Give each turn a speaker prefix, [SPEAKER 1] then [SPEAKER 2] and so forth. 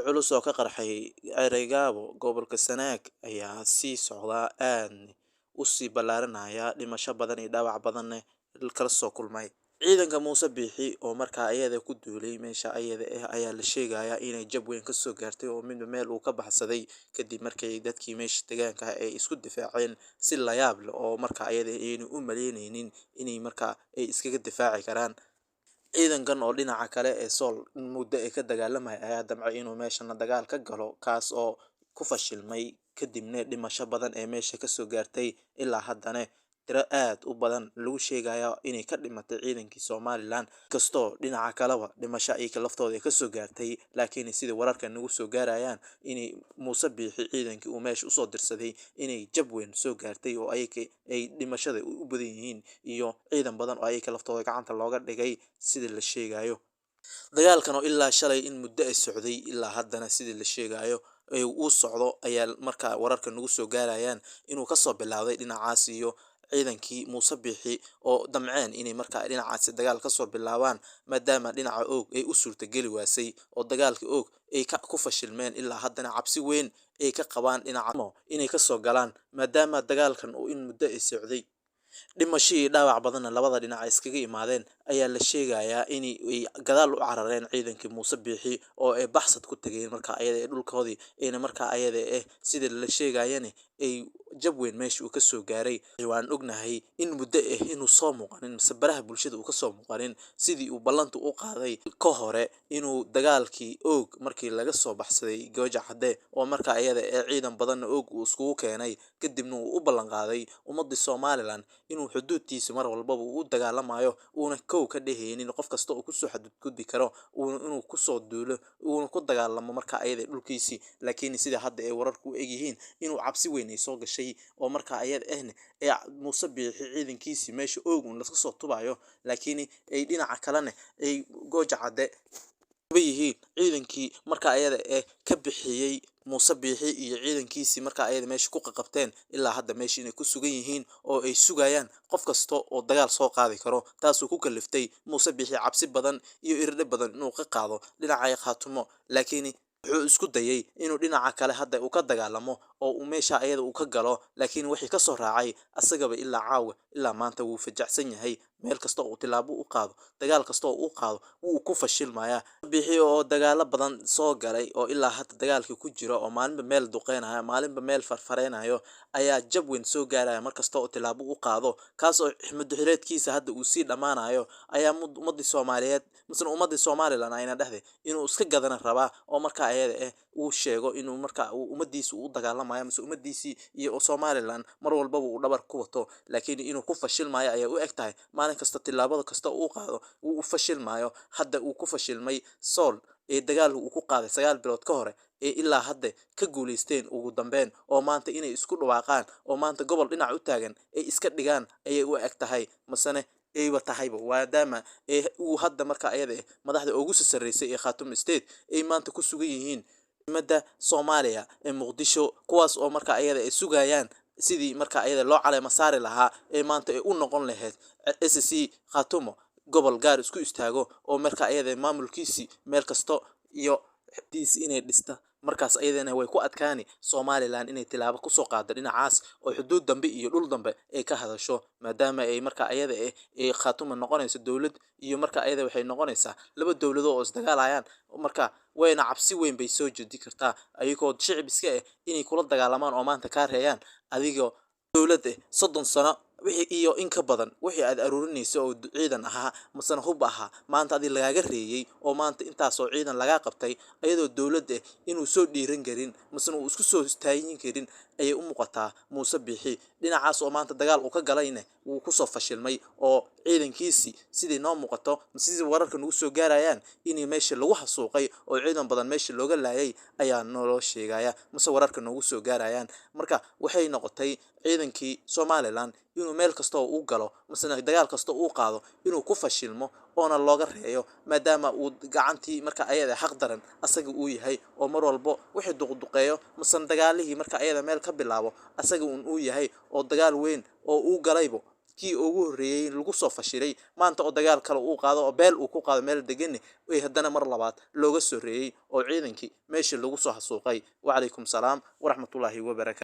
[SPEAKER 1] Culus oo ka qarxay Ceerigaabo, gobolka Sanaag, ayaa sii socda, aadna u sii ballaaranaya, dhimasho badan iyo dhaawac badanna kala soo kulmay. Ciidanka Muuse Biixi oo markaa ayada ku duulay meesha ayada ah ayaa la sheegayaa inay jab weyn kasoo gaartay oo midba meel uu ka baxsaday, kadib markay dadkii meesha deegaanka ay isku difaaceen si layaab leh oo markaa ayada ayna u maleyneynin inay markaa ay iskaga difaaci karaan. Ciidankan oo dhinaca kale ee Sool muddo ay ka dagaalamay ayaa damcay inuu meeshana dagaal ka galo, kaas oo ku fashilmay, kadibna dhimasho badan ee meesha kasoo gaartay. Ilaa haddana tiro aad u badan lagu sheegayo inay ka dhimatay ciidankii Somaliland, kastoo dhinaca kaleba dhimasho iyaga laftooda kasoo gaartay. Laakiin sida wararka nagu soo gaarayaan, inay Muuse Biixi ciidankii uu meesha usoo dirsaday inay jab weyn soo gaartay oo ayaga ay dhimashada u badan yihiin, iyo ciidan badan oo ayaga laftooda gacanta looga dhigay sida la sheegayo. Dagaalkan oo ilaa shalay in muddo ay socday, ilaa haddana sidii la sheegayo uu socdo, ayaa markaa wararka nagu soo gaarayaan inuu kasoo bilaabay dhinacaas iyo ciidankii Muuse Biixi oo damceen inay markaa dhinacaasi dagaal kasoo bilaabaan, maadaama dhinaca Oog ay u suurtageli waasay oo dagaalka Oog ay ku fashilmeen. Ilaa haddana cabsi weyn ay ka qabaan dhinaca inay kasoo galaan, maadaama dagaalkan uu in muddo ay socday, dhimasho iyo dhaawac badanna labada dhinac ay iskaga imaadeen. Ayaa la sheegayaa in ay gadaal u carareen ciidankii Muuse Biixi oo ay baxsad ku tageen markaa ayada ee dhulkoodii ayna markaa ayada eh sida la sheegayana ay jab weyn meesha uu kasoo gaaray. Waan ognahay in muddo ah inuu soo muuqanin mise baraha bulshada uu kasoo muuqanin sidii uu ballanta u qaaday ka hore, inuu dagaalkii Oog markii laga soo baxsaday Gooja Cadde oo markaa ayada ee ciidan badanna Oog uu iskugu keenay, kadibna uu u ballan qaaday ummadii Somaliland inuu xuduudkiisa mar walbaba uu u dagaalamayo, uuna kow ka dheheynin qof kasta oo kusoo xadgudbi karo, uuna inuu kusoo duulo, uuna ku dagaalamo markaa ayada dhulkiisii. Laakiin sida hadda ay wararku u egyihiin, inuu cabsi weyn ay soo gashay oo markaa ayada ahna ee Muuse Biixi ciidankiisii meesha Oog uun laska soo tubayo, laakiin ay dhinaca kalena ay Gooja Cadde yihiin ciidankii markaa ayada eh ka bixiyey Muuse Biixi iyo ciidankiisii markaa ayada meesha ku qaqabteen. Ilaa hadda meesha inay ku sugan yihiin oo ay sugayaan qof kasta oo dagaal soo qaadi karo, taasoo ku kaliftay Muuse Biixi cabsi badan iyo irdhe badan inuu ka qaado dhinaca Khaatumo. Laakiin wuxuu isku dayay inuu dhinaca kale hadda uu ka dagaalamo oo uu meesha ayada uu ka galo, laakiin wixii kasoo raacay asagaba ilaa caawa, ilaa maanta wuu fajacsan yahay. Meel kasta oo tilaabo u qaado, dagaal kasta oo uu qaado, wuu ku fashilmayaa. Biixi oo dagaalo badan soo galay oo ilaa hadda dagaalkii ku jiro oo maalinba meel duqeynayo, maalinba meel farfareynayo, ayaa jab weyn soo gaaraya mar kasta oo tilaabo u qaado, kaas oo muddo xileedkiisa hadda uu sii dhammaanayo. Ayaa ummadii Soomaaliyeed misna ummadii Somaliland ayna dhehday inuu iska gadana rabaa, oo markaa ayada eh uu sheego inuu markaa ummadiisa u dagaalamayo mise ummadiisii iyo Somaliland mar walbaba uu dhabar ku wato. Laakiin inuu ku fashilmayo ayay u eg tahay. Maalin kasta tilaabada kasta uu qaado uu u fashilmayo. Hadda uu ku fashilmay Sool ee dagaalka uu ku qaaday 9 bilood ka hore ee ilaa hadda ka guuleysteen ugu dambeyn, oo maanta inay isku dhawaaqaan oo maanta gobol dhinac u taagan ay iska dhigaan ayay u eg tahay, masene ayba tahayba, maadaama ee uu hadda marka ayada eh madaxda ugu soo sarreysay ee Khaatumo State ay maanta ku sugan yihiin ummadda Soomaaliya ee Muqdisho, kuwaas oo marka ayada ay sugayaan sidii marka ayada loo caleema saari lahaa ee maanta ay u noqon lahayd SSC Khaatumo gobol gaar isku istaago oo marka ayada maamulkiisii meel kasto iyo diis inay dhista. Markaas ayadana way ku adkaani Somaliland inay tilaabo kusoo qaado dhinacaas oo xuduud dambe iyo dhul dambe ay ka hadasho, maadaama ay marka ayada eh ay Khaatumo noqonayso dowlad, iyo marka ayada waxay noqonaysaa laba dowladood oo isdagaalayaan. Marka wayna cabsi weyn bay soo jeedi kartaa ayagoo shicib iska eh inay kula dagaalamaan oo maanta kaa reeyaan adigoo dowlad eh 30 sano wixii iyo in ka badan wixii aad aruurinaysa oo ciidan ahaa masana hub ahaa, maanta adi lagaaga reeyay oo maanta intaasoo ciidan lagaa qabtay ayadoo dowlad eh, inuu soo dhiiran karin masana uu isku soo istaagin karin ayay u muuqataa Muuse Biixi. Dhinacaas oo maanta dagaal uu ka galayna wuu kusoo fashilmay, oo ciidankiisii sidii noo muuqato, sidii wararka nagu soo gaarayaan, inay meesha lagu xasuuqay oo ciidan badan meesha looga laayay ayaa naloo sheegaya mase wararka noogu soo gaarayaan. Marka waxay noqotay ciidankii Somaliland inuu meel kasta oo uu galo masena dagaal kasta uu qaado inuu ku fashilmo oona looga reeyo, maadaama uu gacantii marka ayada xaq daran asaga uu yahay, oo mar walbo wixii duqduqeeyo masena dagaalihii marka ayada meel ka bilaabo asaga uun uu yahay, oo dagaal weyn oo uu galaybo. Kii ugu horreeyey lagu soo fashilay, maanta oo dagaal kale uu qaado oo beel uu ku qaado meel deganne, ay haddana mar labaad looga soo reeyey oo ciidankii meeshii lagu soo xasuuqay. Wacalaykum salaam waraxmatullaahi wabarakatu.